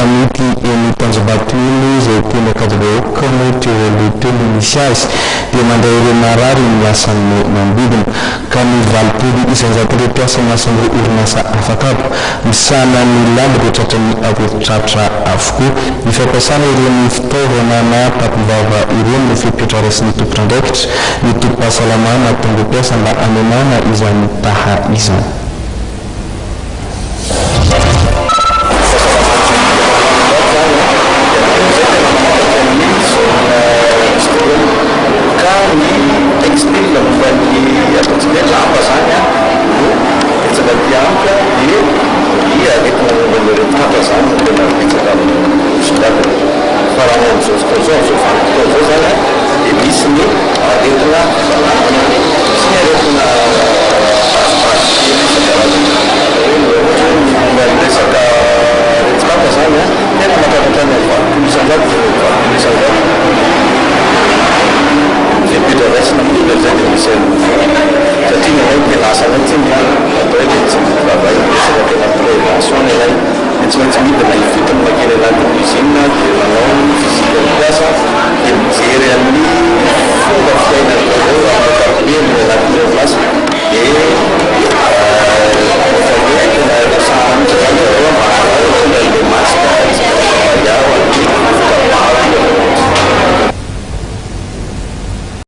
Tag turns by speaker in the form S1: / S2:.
S1: amidy eny Tanjombato iny izay teny Ankadivahoaka moa teo aloha teo no nisy azy dia mandray ireo marary miasa amin'ny manodidina ka ny 80 isanjaton'ireo mpiasa miasa amin'ireo orinasa afakaba misahana ny lamba dia tratran'ny aretin-tratra avokoa. Ny fampiasana ireny fitaovana na tampom-bava ireny no fepetra raisin'ny tompon'andraikitra ny tobim-pahasalamana ataon'ireo mpiasa mba hanenana izany taha izany.